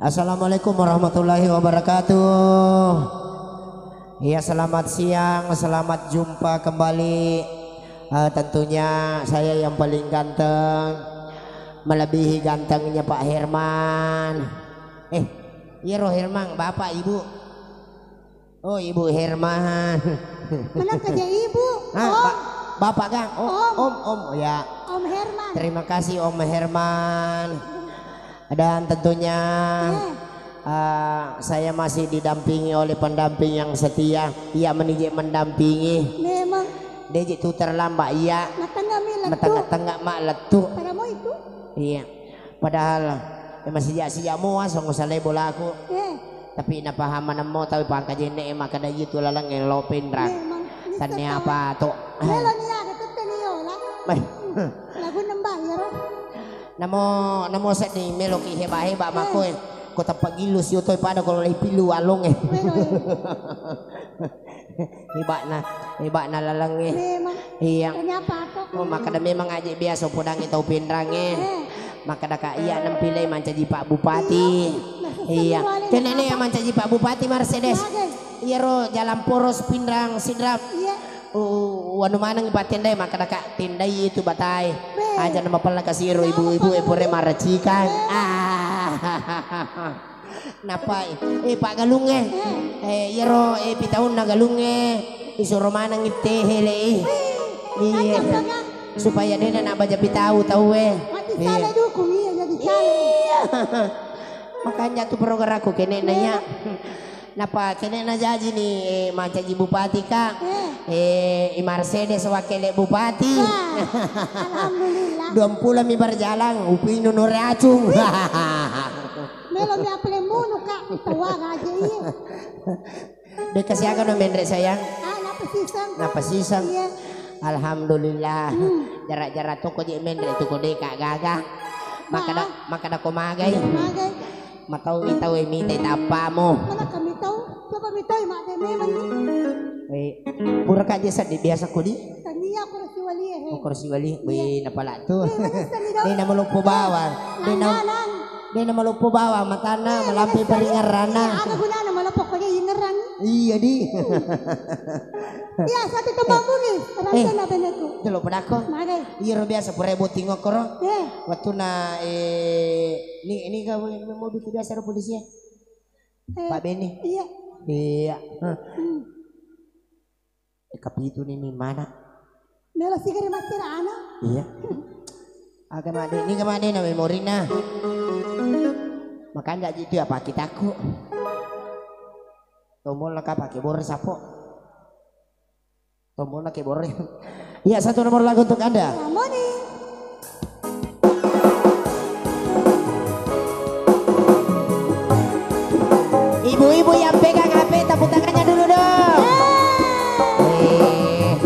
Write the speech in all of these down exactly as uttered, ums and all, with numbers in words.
Assalamualaikum warahmatullahi wabarakatuh. Iya, selamat siang, selamat jumpa kembali. Eh, tentunya saya yang paling ganteng, melebihi gantengnya Pak Herman. Eh, iya ro Herman, Bapak, Ibu. Oh, Ibu Herman. Mana kerja Ibu? Ah, Om. Ba-, Bapak Gang. Oh, Om. Om, Om. Oh, ya. Om Herman. Terima kasih, Om Herman. Dan tentunya, eh, eh, saya masih didampingi oleh pendamping yang setia. Iya, menije mendampingi. Memang. Deje tu terlambat, iya. Matengah mi lettu. Matengah-tengah ma lettu. Pada mau itu? Iya. Padahal, eh, masih sijak-sijak mua songo salai bolaku. Eh. Tapi napaham manemmo tau pangkajenne, eh, makkeda iya tu laleng, eh, lo Pinrang. Memang, nyesek. Tanne tau apa to? Melo ni ada tette ni yo lah. Baik. Lagu nembah ya ro. Namo, namo seddi meloki heba-heba, eh, mako, eh. Ko tappa gillu sio toi pada ko lei pilu along, eh. Melo, eh. Ibakna, ibakna laleng, eh. Memang. Iya. Ternyata apa to? Oh, makkeda memang aje biasa podangi tau Pinrang, eh. Eh. Makkeda ka iya nampilai mancaji Pak Bupati. Iya. Iya. Kene ne ya mancaji Pak Bupati Mercedes. Iya ro jalan poros Pinrang Sidrap. Iya. Uh, wanu maneng patendai makkeda ka tendai itu batai. Be. Aja nama pella kasiro ibu-ibu e pore maracikan. Be. Ah. Napai, eh, Pak Galungnge. Eh, iyaro, eh, pitaunna Galungnge, isuro maneng itte hele, eh. Iya. Supaya dena nabaja pitau tau, eh. Mati sale dukung, iya, jadi sale. Iya. Makanya tu programku kene na ya. Napa kene na jaji ni, eh, mancaji bupati, Kak. Eh, i Mercedes wakil bupati. Wah, alhamdulillah. Duampulo mi berjalan, upinu nore acung. Melo mi apele munu, Kak. Tawa aja iya. Deka siaga no menre sayang. Ah, napa sisang? Napa sisang? Iya. Alhamdulillah. Hmm. Jara-jara toko je menre toko deka gaga. Makkeda, makkeda ko magai. Magai. Matau mitau e mitai tappamu. Mana kami tau? Coba mitau mak de memang. Eh, pura kaje seddi biasa kodi. Tania kursi wali, eh. Oh, kursi wali. Iya. Wih, napala tu. Eh, mana seni dong? Dena maloppo bawang. Dena, dena maloppo bawang matanna, eh, malampe mana seni? Paringerranna. Iya, ada gunana maloppo ko ingerang. Iya, di. Iya, satu tembang bungi. Eh, terasa na beneku. Dulu pedako. Mare. Iya, biasa pura botting okoro. Eh. Waktu na, eh, ini, ini kau mau biasa polisi ya? Eh, Pak Beni? Iya. Iya. Hah. Hmm. Eh, kapitu ni mi mana? Melo sigari massirana. Iya. Aga made, ni ga made na memorina. Makanja ji tu apa kitaku. Tomol na ka pake bore sapo. Tombolna keyboard. Iya, satu nomor lagu untuk Anda. Ramoni. Ibu-ibu yang pegang H P, tepuk tangannya dulu dong. Eh.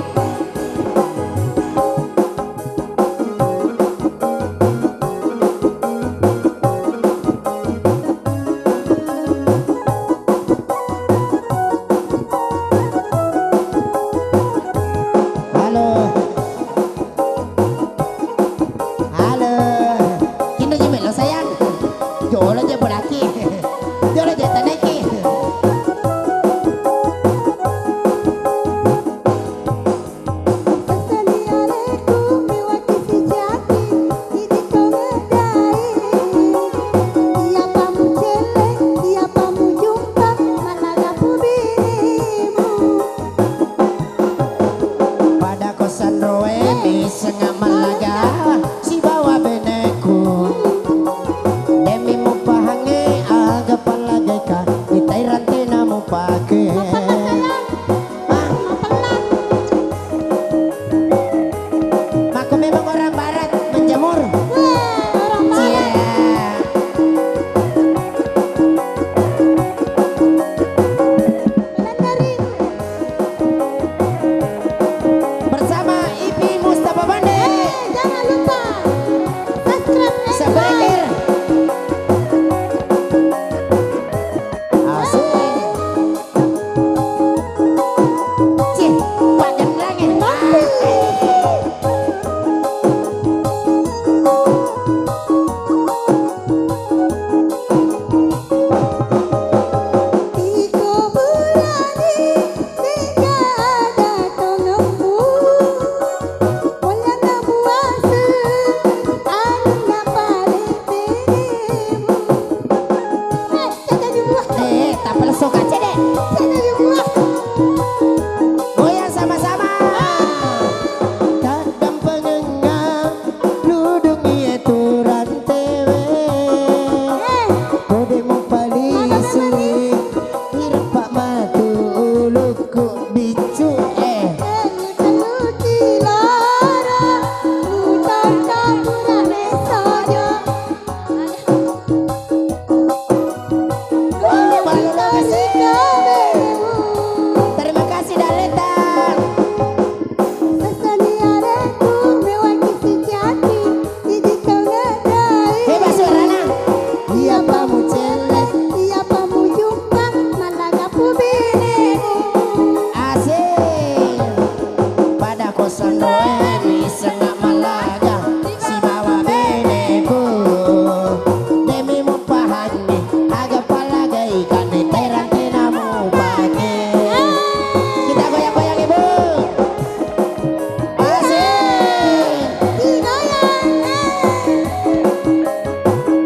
Halo. Halo. Kinro je melo sayang. Jolo je bolaki. Jolo je taneki. Sesali alekku mewaki sijati, idi to medai. Iya pamucelle, iya pamujumpa, malagapu binimu. Pada kosanroe mi senga mallaga sibawa beneku. Demi mupahange aga pallagaika, itai rantena mupake. Mako memang orang barat menjemur. Weh, orang barat. Cie. Bersama Ipi Mustafa Bande. Eh, jangan lupa subscribe and like. Asik. Goyang sama-sama. Taddampengengnga ludung iye tu rantewe. Kode mupalisui, ireppa matu ulukku biccu e. Terima kasih, Daleta. Hebat suarana. Iyapa mucelle, iyapa mujumpa, mallaga pu benemu. Asik. Pada ko sanroe missengnga mallaga sibawa beneku. Demi mupahanni aga pallagai kanne terang-terang mupake. Kita goyang-goyang, Ibu. Asik. Digoyang, eh.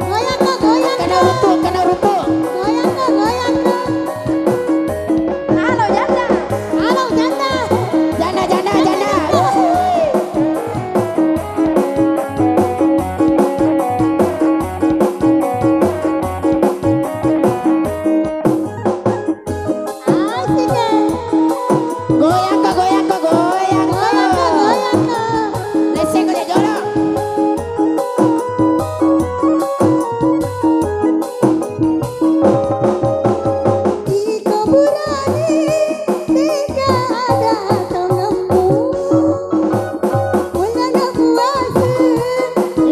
Goyang, kok, goyang, kena kok. Runtuh, kena runtuh. Goyang, kok, goyang, kok. Halo, janda. Halo, janda. Janda, janda, janda. Asik, eh. Goyang ko, goyang ko, goyang ko. Goyang ko, goyang ko. Lesseng ko, jolo. Iko burani, tega ada tongemmu. Ulana puaseng,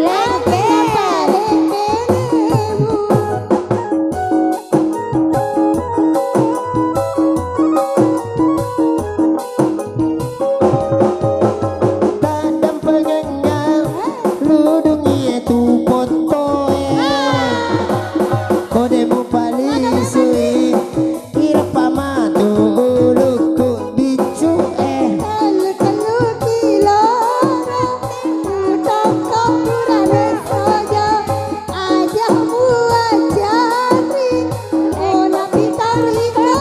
lengke. Lengke. Taddampengengnga ludung iye tu pottoe. Kode mupalisui, ireppa matu ulukku biccu e. Tellu-telluki loro, utokko purane sojo. Aja muajanni, ona pitariko.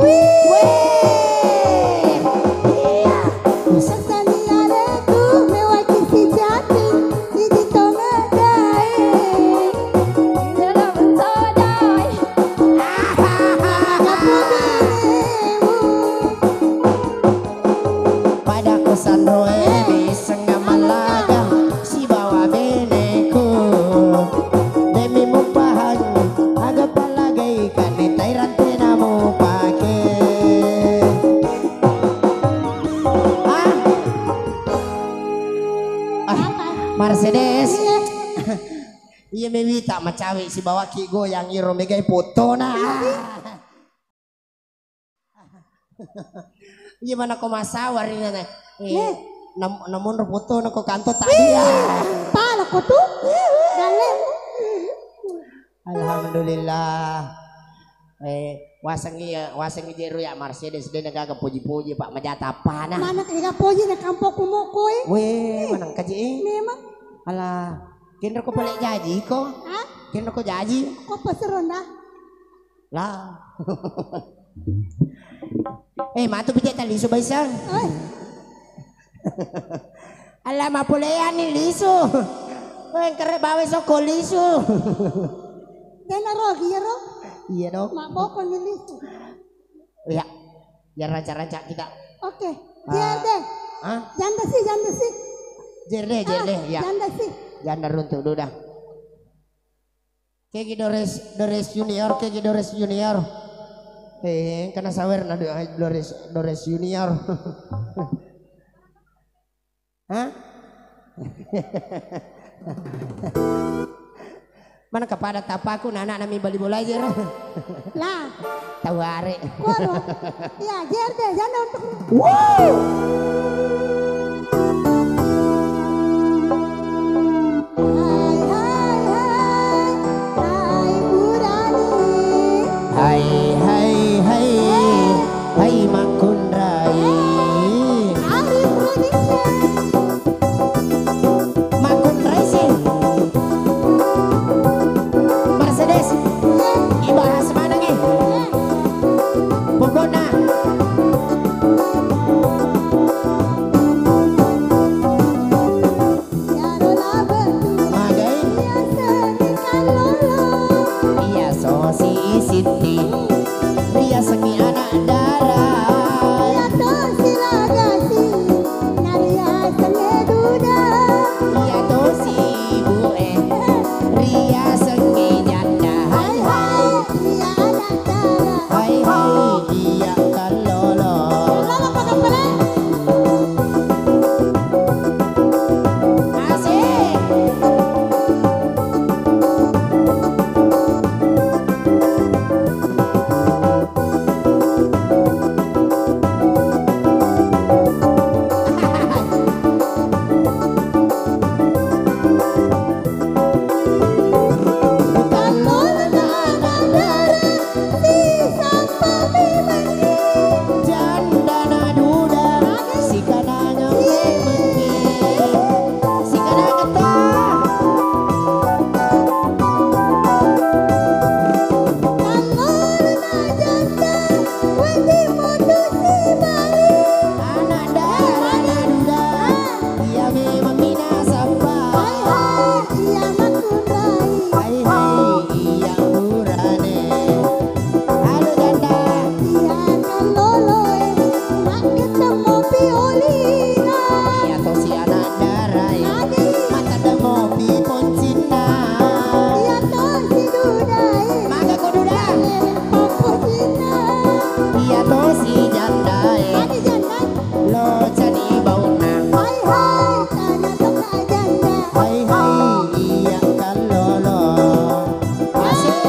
Wih. Wih. Iya. Sasani aleku mewaki sijati, idi tongedae. Dalam sodai. Kapu benemu. Pada ko sanroe missengnga mallaga sibawa beneku. Demi mupahanni aga pallagai kanne tairantena mupake. Ah. Ah, Mercedes. Iya mewita macawe sibawaki goyang iro megai potona. Iya mana ko masawari nana. Eh, nam namonro foto na ko kanto tadi ya. Pala ko tu. Dalle. Alhamdulillah. Eh, wasengi ya, wasengi jeru ya Mercedes de gaga poji-poji Pak majata apana. Mana kega poji na kampo kumoko e. Weh, manang kaji e. Memang. Alah, kenro ko pale jaji ko. Hah? Kenro ko jaji. Ko paseronda. Lah. Eh, matu pijak tali lisu baisang. Oi. Alah, mapoleani lisu. Weh, kere bawe soko lisu. Tena rogi ya ro. Iya dong. Mak boko ni lisu. Iya. Ya rancak-rancak kita. Oke. Ah. Jerde. Hah? Janda sih, janda sih. Jerde, ah, jerde, ya. Janda sih. Janda runtuh dulu dah. Kegi Dores, Dores Junior, Kegi Dores Junior. Eh, kena sawer na Do-, Dores, Dores Junior. Hah? Mana kepada tapaku, nana nami bali bola aja. Lah. Taware. Kuaro. Ya, jerde, janda untuk. Wow. Hai, hai, hai, hai, Burani. Hai, hai, hai, hai, Makkunrai. Ari Production. Makkunrai si. Mercedes. Ibahas manengngi. Dara. Iya to silagasi, nariasengnge duda. Iya to sibu'e, riasengnge janda. Hai hai, iya anak dara. Hai hai, iya kallolo. Kallolo pagappale. Asik. Jandana duda, sikanangeng memengngi. Sikanangetta. Kallolona janda, wedding mondu sibali. Anak dara, anak duda, iya memang minasappa. Hai hai, iya makkunrai. Hai hai, iya burane. Halo janda. Iya kalloloe, makketemmopi olina. Iya tosi anak darae. Ade. Mateddemopi poncinna. Iya tosi dudae. Maga ko duda? Pappocinna. Iya tosi jandae. Ade janda. Locani baunna. Hai hai, tana toka janda. Hai hai, iya kallolo. Asik.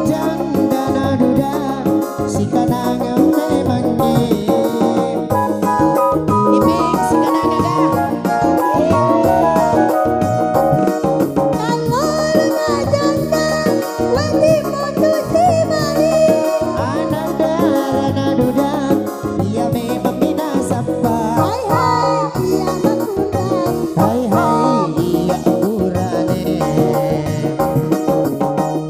Jandana duda, sikanangeng memengngi. Iping, sikanangeng ga? Kallolona janda, wedding mondu sibali. Anak darana duda, iya memang minasappa. Hai hai, iya makkunrai. Hai hai, iya burane.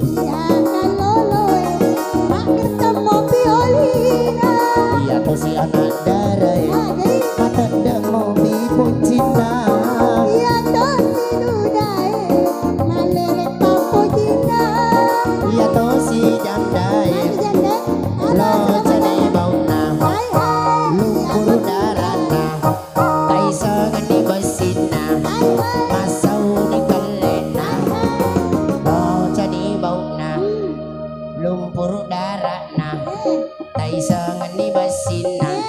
Iya kalloloe, makketemmopi olina. Iya tosi anak darae. Ade. Mateddemopi poncinna. Iya tosi dudae, malere pappocinna. Iya tosi jandae. Magi janda? Locani baunna. Hai hai. Lumpuru daranna. Taisengenni bessinna. Hai hai. Massauni kelle'na. Hai hai. Locani baunna. Hmm. Lumpuru dara'na. Eh. Taisengenni bessinna. Eh.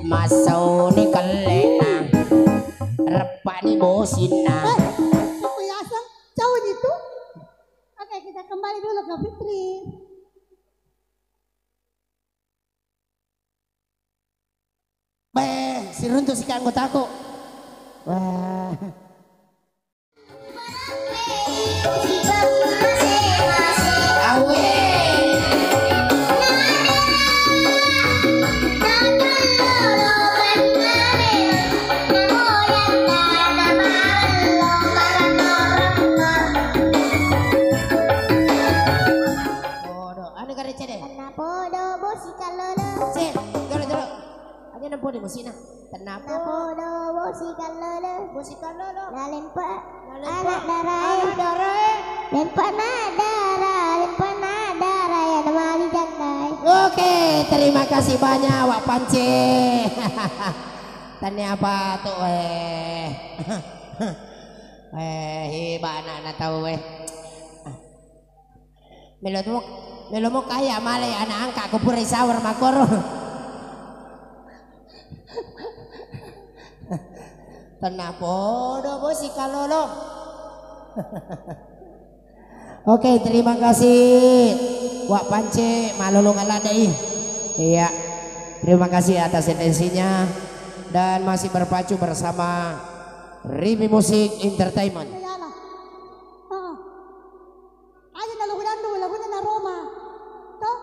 Massauni kelle'na. Reppa'ni bosinna. Eh, aku yaseng. Jauh itu. Oke, kita kembali dulu ke Fitri. Beh, siruntu sika anggotaku. Wah. Awe. Bodo, anu kareca deh. Tennapodo bosi kallolo. Sip, jolo, jolo. Aja namponi musina. Tennapodo bosi kallolo. Bosi kallolo. Nalempa. Nalempa. Anak darae. Anak darae. Lempana dara, lempana dara ya namali jandai. Oke, terima kasih banyak Wak Pance. Tania apa tuh eh. Eh, hebat anak-anak tahu eh. Melo tu, melo mo kaya malai anak angkat ku pura isawar makoro. Tennapodo bosi kallolo. Oke, terima kasih Wak Pance, malolong aladai. Iya. Terima kasih atas atensinya dan masih berpacu bersama Rimi Musik Entertainment. Iyalah. Heeh. Aja na lagu dandu, laguna na Roma. Toh?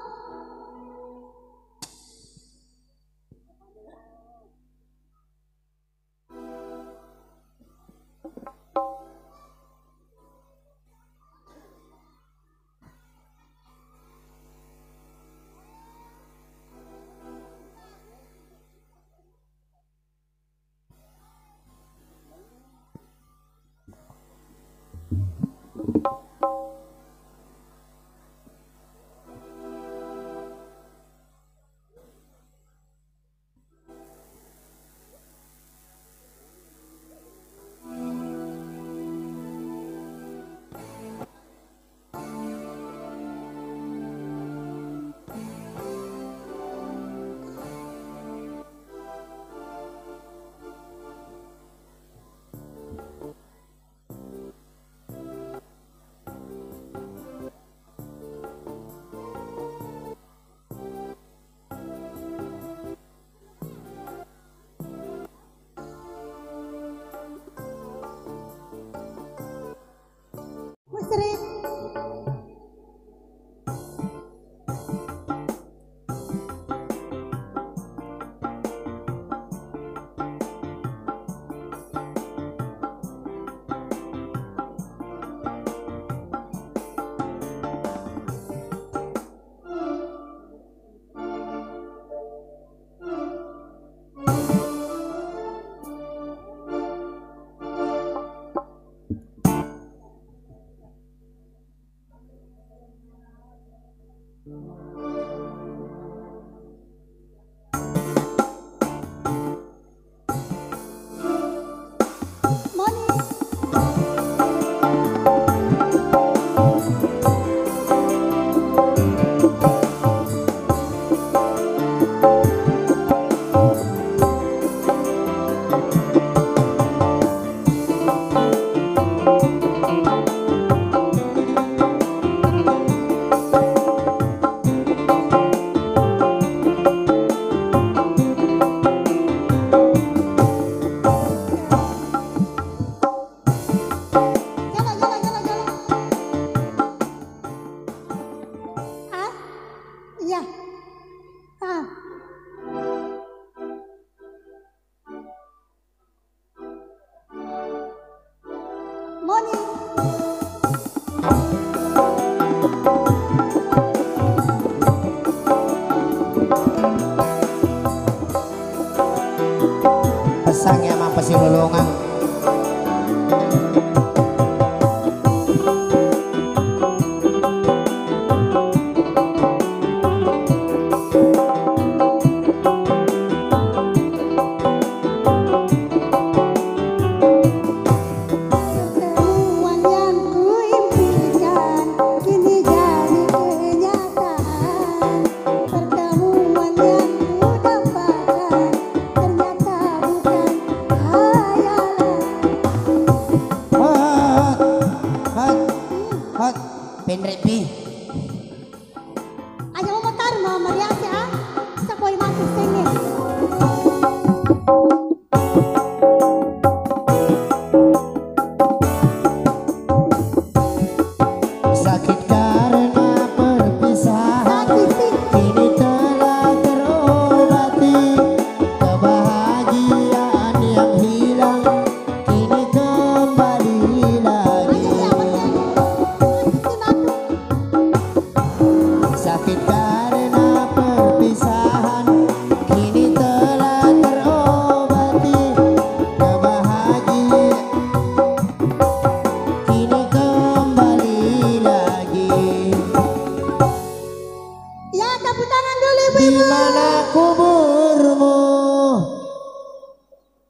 Silolongang. Pertemuan yang kuimpikan kini jadi kenyataan. Pertemuan yang kudambakan ternyata bukan hayalan. Hot, hot, hot. Penrek pi. Aja mau motor, mau merias ya. Sepoi mati sini. Sakit karena perpisahan kini telah terobati. Kebahagiaan yang hilang kini kembali lagi. Sakit karena perpisahan kini telah terobati. Kebahagiaan kini kembali lagi. Ya, tepuk tangan dulu, ibu-ibu. Di mana kuburmu?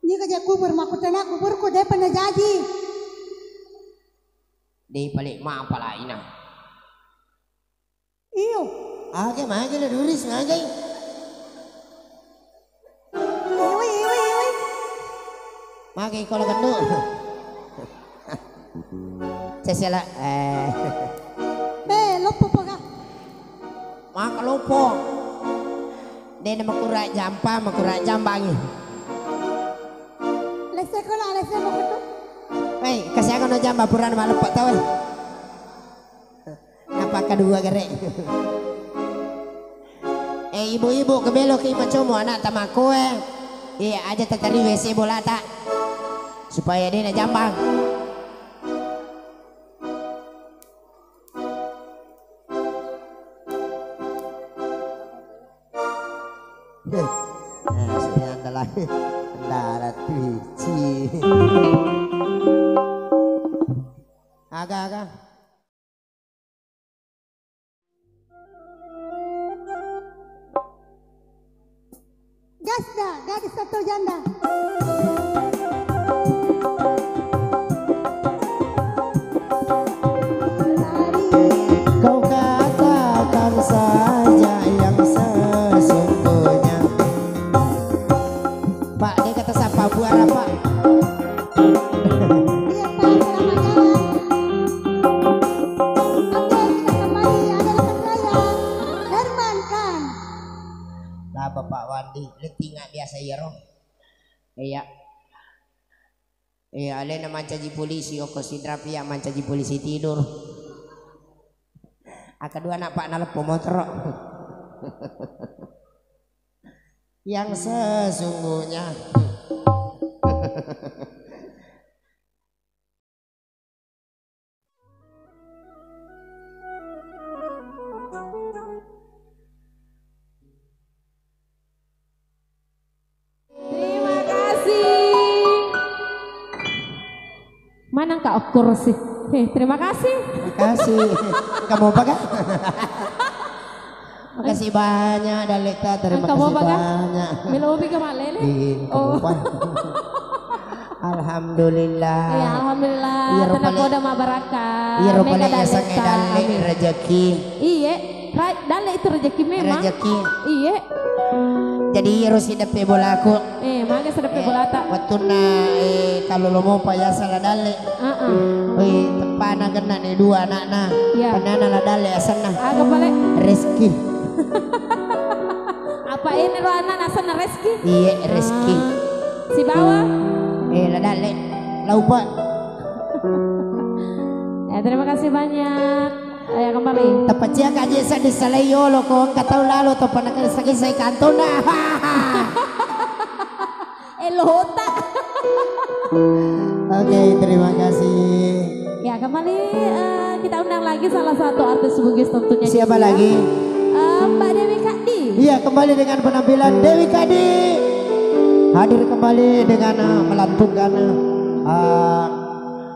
Ini kerja kubur, makutana kuburku, dia pernah jaji. Dei pale mapa laina. Iyo. Age mage le duris mage. Iwi, iwi, iwi. Mage kola kendu. Sesela, eh. Eh, loppo poga. Maka loppo. Dena makura jampa, makura jambangi. Lese kola, lese mokotu. Hei, kasiaga no jamba purana maleppa tau, eh. Napa kedua gere. Eh, ibu-ibu, kebelo ki macomo anak tamakoe. Iya, aja tatari W C bolata. Supaya dia na jambang. Eh, saya andalan. Andalan Twitch. Aga, aga. Gas dah, gadis atau janda? Kau katakan saja yang sesungguhnya. Pak, dia kata siapa? Buara, Pak. Iya, Pak, selamat jalan. Oke, kita kembali, ada rekan saya, Herman Khan. Lah, Bapak Wandi, lettinga biasa iya ro. Iya. Iya, alena mancaji polisi, oko sidrap iya mancaji polisi tidur. Akadua anak, Pak, naleppo motoro. Yang sesungguhnya. Terima kasih. Mana engka okkur sih? Eh, terima kasih. Terima kasih. Kamu apa, Kak? Makasih banyak, Daleta. Terima kasih banyak. Melo opi ke malele? Iya, oh. Alhamdulillah. Iya, alhamdulillah. Iya, tenang, poda mabaraka. Iya, rupanya Daleta. Dalle rezeki. Iya, dalle itu rezeki memang. Rezeki. Iya. Jadi, iya, rosi depe bolaku. Eh, maga sedepe bolata. Wettunna, eh, kalau lo mau payasa la dalle. Heeh. Wih, teppana genna ni dua anakna. Iya. Penana la dalle asenna. Aga pale? Reski. Apa ini ro anak asenna Reski? Iya, Reski. Ah. Sibawa? Eh, la dalle. Laupa. Ya, terima kasih banyak. Ayo kembali. Tapaccia kaji sa disalai yolo ko engka tau lalo to panakisa-kisai kantona. Elota. Oke, terima kasih. Ya, kembali, eh, kita undang lagi salah satu artis Bugis tentunya. Siapa lagi? Eh, Mbak Dewi Kadi. Iya, kembali dengan penampilan Dewi Kadi. Hadir kembali dengan, eh, melantunkan, eh,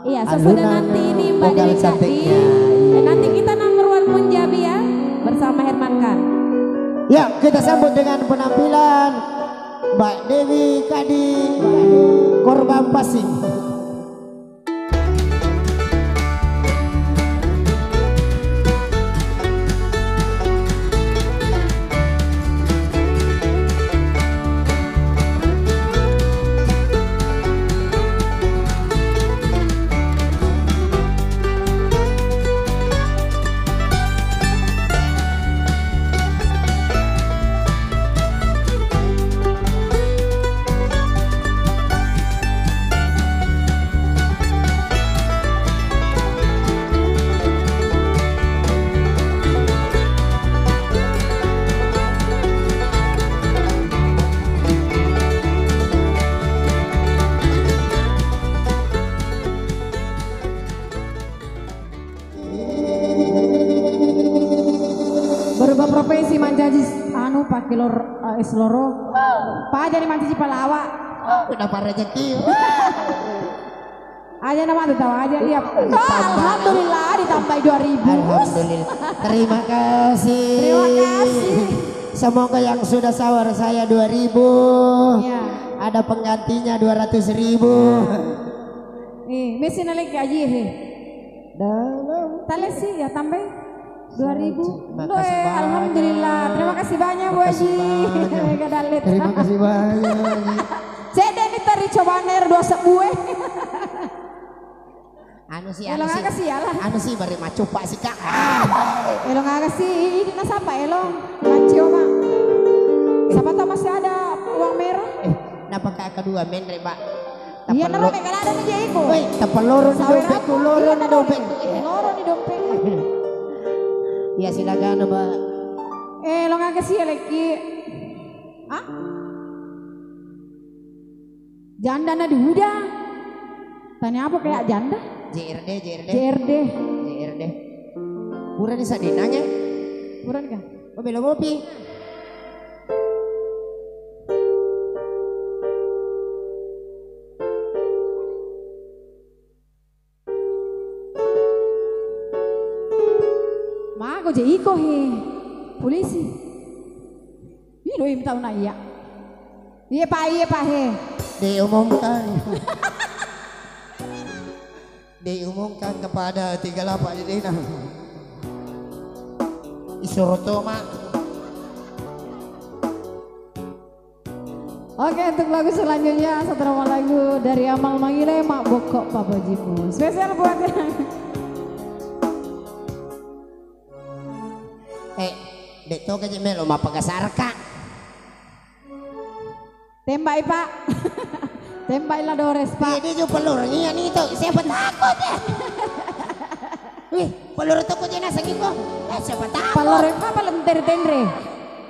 Iya, sesudah alunan nanti ini Mbak vokal Dewi Cakti. Cantiknya. Iya. Dan nanti kita number one Punjabi ya, bersama Herman Khan. Ya, kita sambut dengan penampilan Mbak Dewi Kadi, Korban Passing. Berubah profesi mancaji s-, anu, pakai lor-, eh, es loro. Pajani mancaji palawa. Udah parejeki. Aja nama tu tahu aja dia. Oh, tambah. Alhamdulillah ditambahi dua ribu. Alhamdulillah. Terima kasih. Terima kasih. Semoga yang sudah sahur saya dua ribu, iya, ada penggantinya dua ratus ribu. Eh, mesin lagi aja he. Dalam. Tale sih ya tambah dua ribu. Makasih. Doe, banyak. Alhamdulillah. Terima kasih banyak, Bu Haji. Makasih banyak. Mega dalet. Terima kasih banyak, Haji. Cedde ni teri coba ner dua sebue. Anu sih, anu sih. Elong aga sih, alah. Anu sih, bari macupa sih, Kak. Elong aga sih, ini nasapa elong? Macio, Mak. Siapa tahu masih ada uang merah? Eh, napa Kak kedua menre, Pak? Iya, nero mega ada nih, Jeko. Woi, tappa loro ni dompetku, loro ni dompet. Loro ni dompet. Iya, silakan, Pak. Eh, elong aga sih, Leki? Ah? Janda na duda. Tanya apa kayak janda? J R D, J R D. J R D. J R D. Pura ni sadinang ya? Pura ni kah? Oh, belo ngopi. Mago je iko he. Polisi. Ih, doi tau na iya. Iya, Pak, iya, Pak, he. Diumumkan. Diumumkan kepada tiga lapak di Dena. Isoro to, Mak. Oke, untuk lagu selanjutnya, satu nama lagu dari Amal Mangile, Mak Bokok Papa Jimu. Spesial buat yang Eh, de' to ka je melo mappagasarka. Tembai, Pak. Tembai la Dores, Pak. Iya, dia juga pelur. Iya, nih, tuh. Siapa takut, ya? Wih, pelur tuh kok dia naseng iko. Eh, siapa takut? Pelur, Pak, paling tenre-tenre.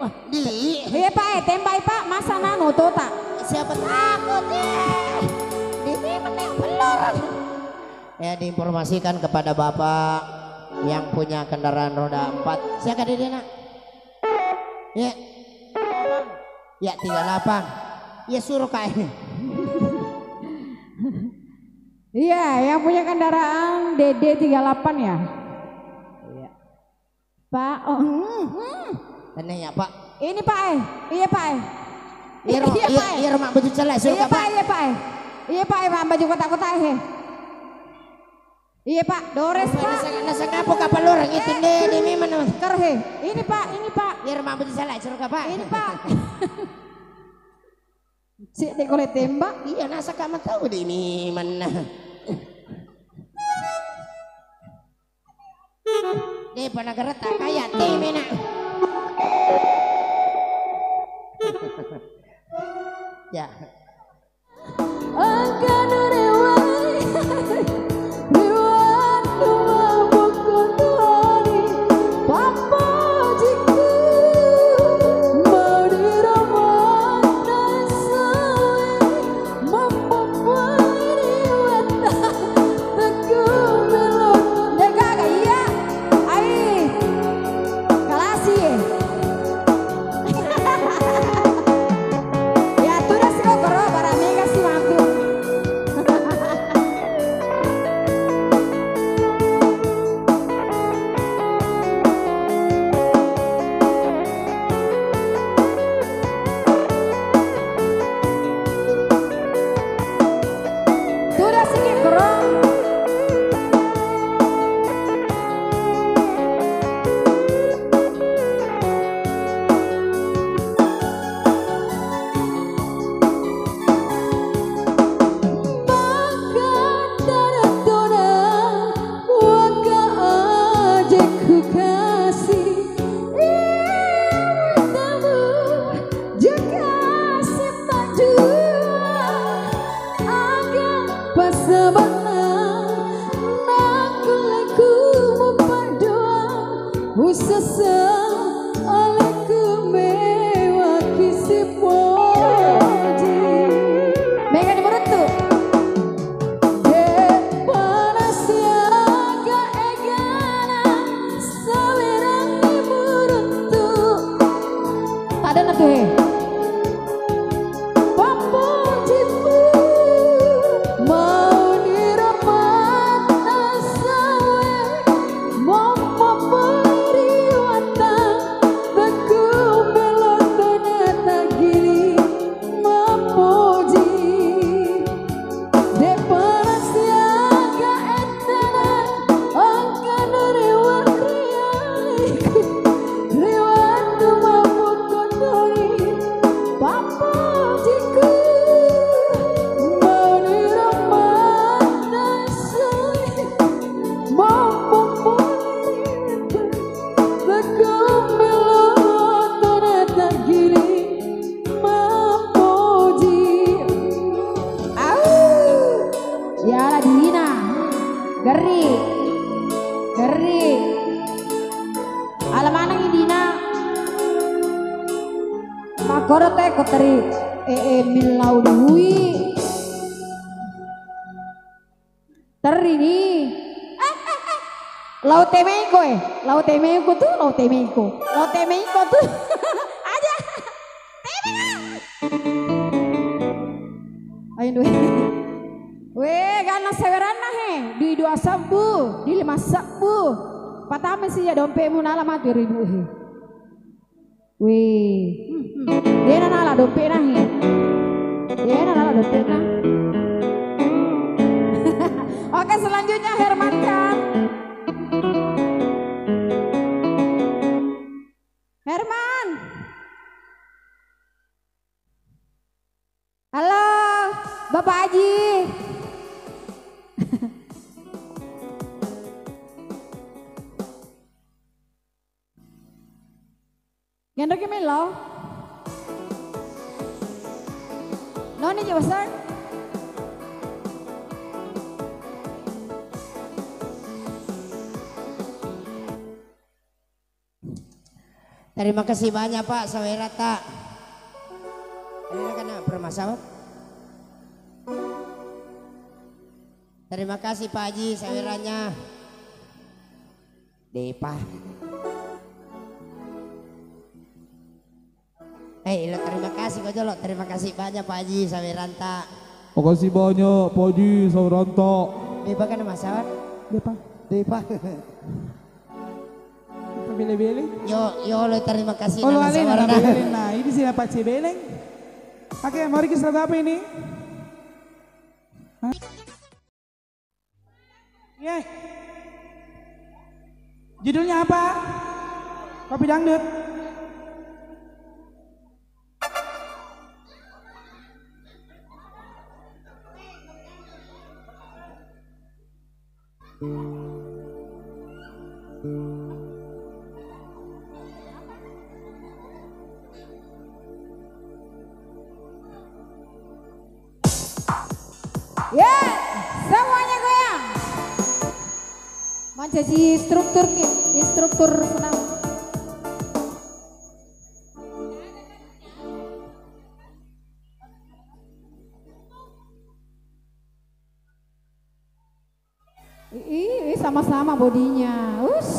Wah, di. Iya, Pak, eh, tembai, Pak. Masa nano, tota? Siapa takut, ya? Di sini mending pelur. Ya, diinformasikan kepada Bapak yang punya kendaraan roda empat. Siapa dia, Nak? Ya. Ya, tiga delapan. Ya, suruh, Kak. Iya, yang punya kendaraan D D tiga delapan ya? Iya. Pak, oh, hmm, hmm. Tenang ya, Pak. Ini, Pak, eh. Iya, Pak, eh. Iya, Ro-, iya, iya, Pak, eh. Iya, Ro, mak baju celak, suruh, iya, Pak, Pak, iya, Pak, eh. Iya, Pak, eh, Pak, baju kotak-kotak, eh. Iya, Pak, Dores, Pak. Nasa, nasa ngapo kapal orang itu, eh, deh, di memang, no. Ker, he. Ini, Pak, ini, Pak. Iya, Ro, mak baju celak, suruh, Pak. Ini, Pak. Cek deh, kole tembak. Iya, nasa kamu tahu deh, ini mana. Dé' pa nagaretta kaya té ména. Ya. Engka nurewai, riwattu mabokko toni, pappojikku, mauni romanna sawe. De'gaga iya. Ai. Kalasi. Ya, tudas kau koro. Bannang nakkulle ku mupadduang, usessa alekku mewakki sipoji. Mega ni muruttu. De'pa nasiaga egana sawerangngi muruttu. Tadanna tu he. Pappojimu mauni romatta sawe, mommo pori watta bekku melotona tagili mappoji. De'pa nasiaga ettana, engkana rewa rialiku, riwattu mappokkotori, pappojiku, mauni romatta sawe, mappopori, bekku melotona tagili mappoji. Au. Yala Dina. Geri. Geri. Ala manengngi Dina. Makkoro te ko teri. Eh, eh, millau dui. Terri ni. Eh, eh, eh. Lau temeko, eh. Lau temeko tu, lau temeko. Lau temeko tu. Aja. Temeko. Ayo, dua. Weh, ganna saweranna he. Di dua sebbu, di lima sebbu. Patama si ya dompetmu nala matu ribu he. Wih, hmm, hmm. Dena nala dompetna he. Dena nala dompetna. Oke, selanjutnya Herman kan. Herman. Halo, Bapak Haji. Ngenreki melo? Noni je besar? Terima kasih banyak, Pak, sawerata. Ini kan permasalahan. Terima kasih, Pak Haji, saweranya. Depa. Eh, ilo terima kasih ko jolo. Terima kasih banyak, Pak Haji, saweranta. Makasih banyak, Pak Haji, saweranta. Depa kan masalah? Depa. Depa. Bele-bele. Yo, yo, lo terima kasih. Oh, lo nama alena, sawerna. Bele-bele. Nah, ini sih dapat cebeleng. Oke, mari kita lagu apa ini? Hah? Ye. Judulnya apa? Kopi dangdut. Ya, semuanya goyang. Mancaji instruktur ki, instruktur senam. Ih, ih, sama-sama bodinya. Us.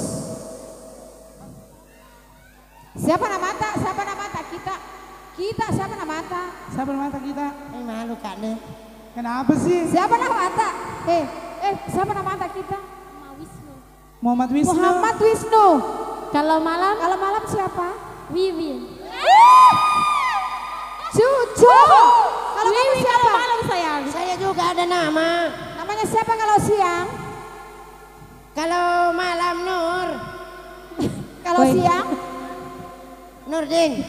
Siapa namata? Siapa namata? Kita. Kita, siapa namata? Siapa namata kita? Eh, malu, Kak, deh. Kenapa sih? Siapa namata? Eh, eh, siapa namata kita? Muhammad Wisnu. Muhammad Wisnu. Muhammad Wisnu. Kalau malam? Kalau malam siapa? Wiwin. Cucu. Kalau kamu Wiwin siapa? Kalau malam, sayang. Saya juga ada nama. Namanya siapa kalau siang? Kalau malam, Nur. Kalau siang? Nurdin.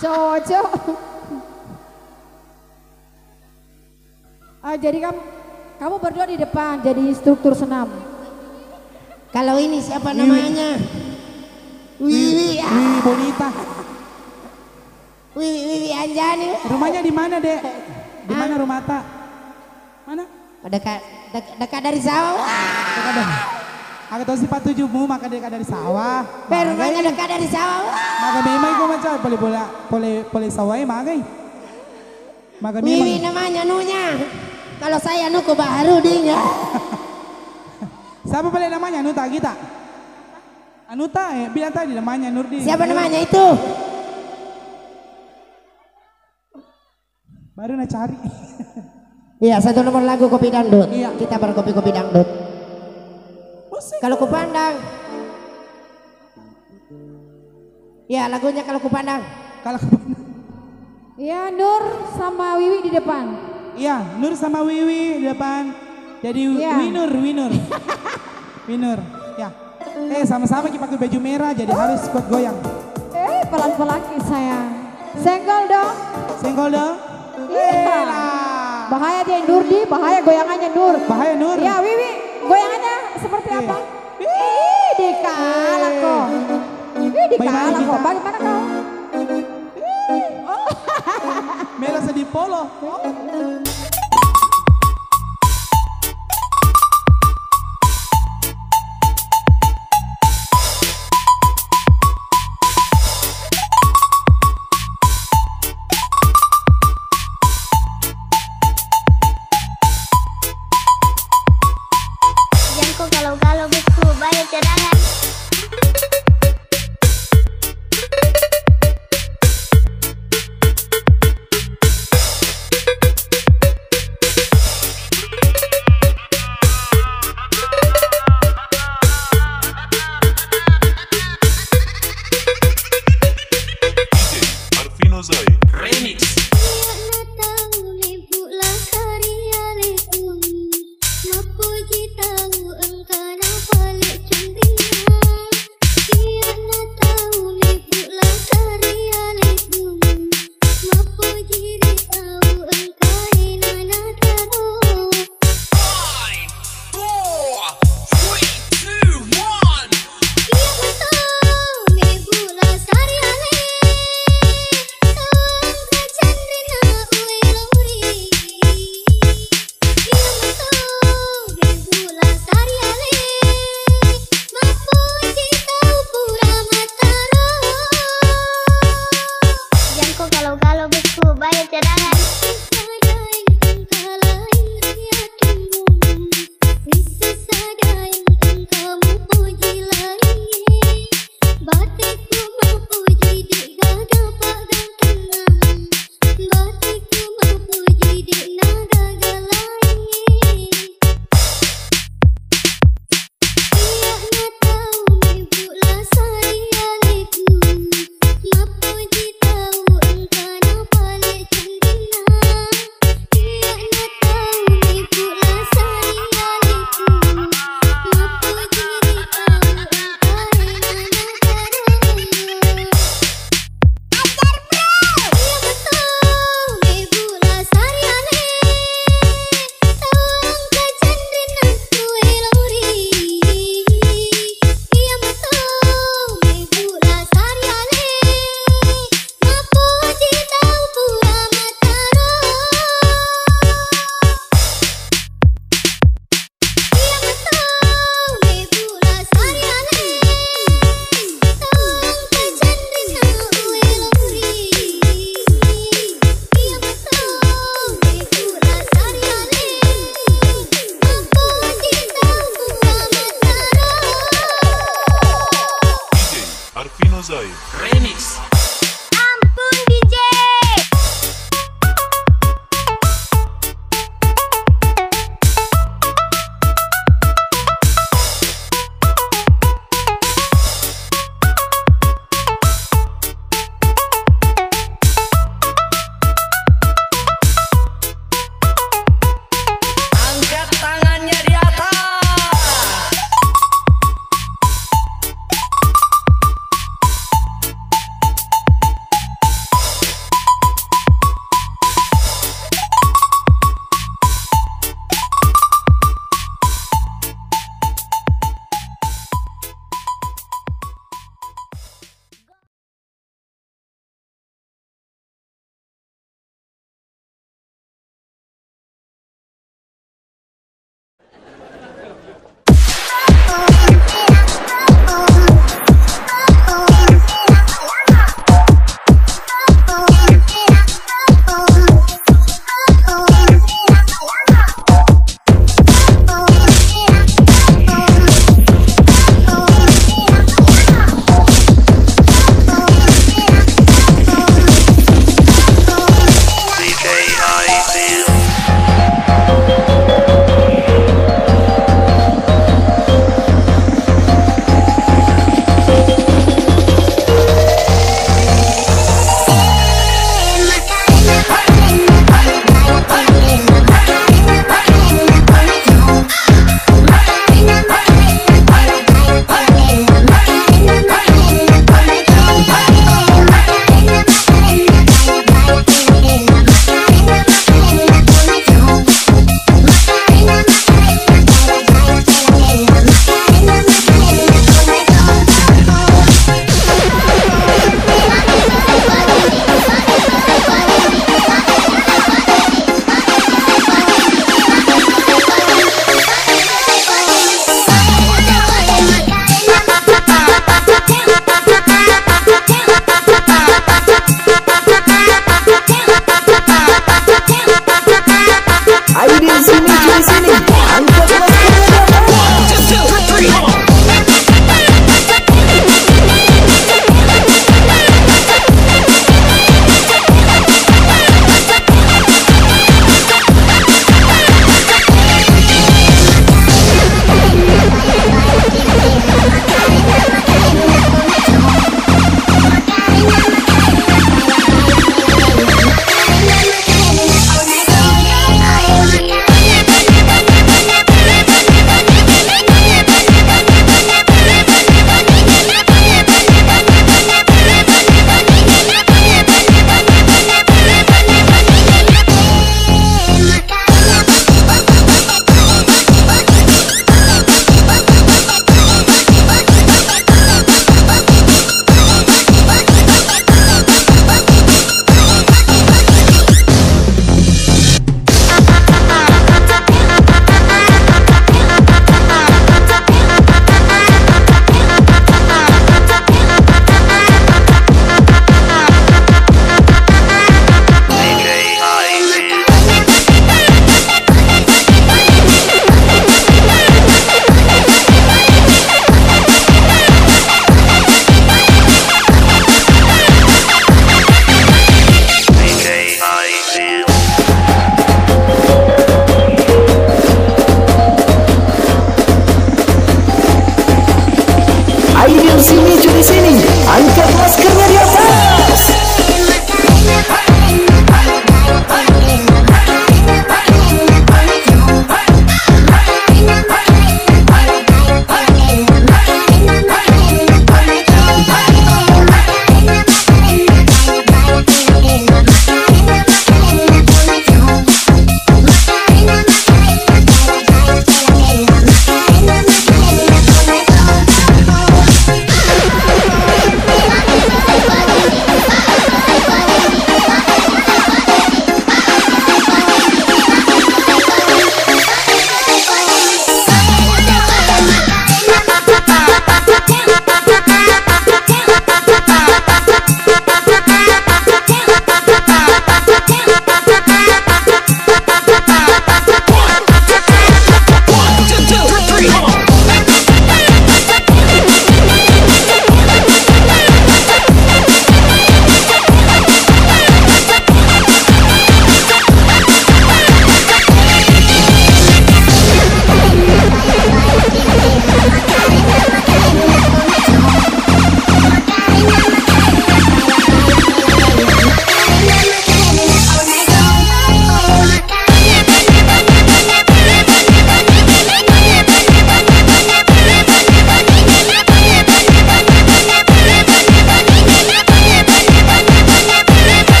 Cocok. Ah, jadi kamu, kamu berdua di depan jadi instruktur senam. Kalau ini siapa namanya? Wiwi. Wiwi, ah. Wiwi Bonita. Wiwi, Wiwi Anjani. Rumahnya di mana, Dek? Di mana rumah, Tak? Mana? Dekat, dek-, dekat dari sawah. Wah. Dekat dari, aku tahu sifat tujuhmu, maka dekat dari sawah. Baru nanya dekat dari sawah. Wah. Maka memang kau macam boleh bola, boleh, boleh sawah, eh, magai. Maka memang. Wiwi namanya nunya. Kalau saya nuku baru dia. Siapa boleh namanya? Nuta kita. Anuta, eh, bilang tadi namanya Nurdi. Siapa namanya itu? Baru na cari. Iya, satu nomor lagu kopi dangdut. Iya. Kita berkopi-kopi dangdut. Musik. Kalau kupandang. Iya, lagunya kalau kupandang. Kalau kupandang. Iya, Nur sama Wiwi di depan. Iya, Nur sama Wiwi di depan. Jadi, iya. Winur, Winur. Winur, ya. Eh, sama-sama kita pakai baju merah, jadi harus kuat goyang. Eh, pelan-pelan ki, sayang. Senggol dong. Senggol dong. Iya. Elah. Bahaya dia, Nurdi, bahaya goyangannya, Nur. Bahaya, Nur. Ya, Wiwi, goyangannya seperti apa? Ih, dikalah kok. Ih, dikalah kok. Bagaimana kau? Ih, oh. Melo sedih polo. Jangko galau-galau, bosku, banyak cadangan.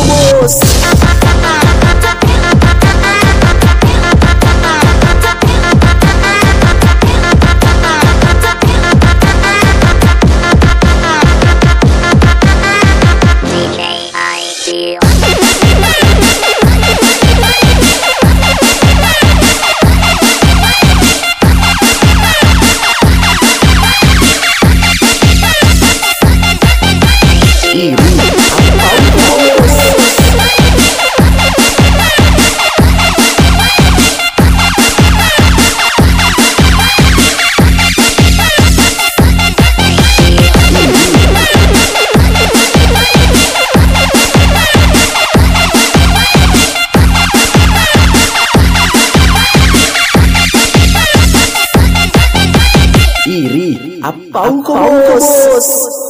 Bos. Iri, appau ko, Bos.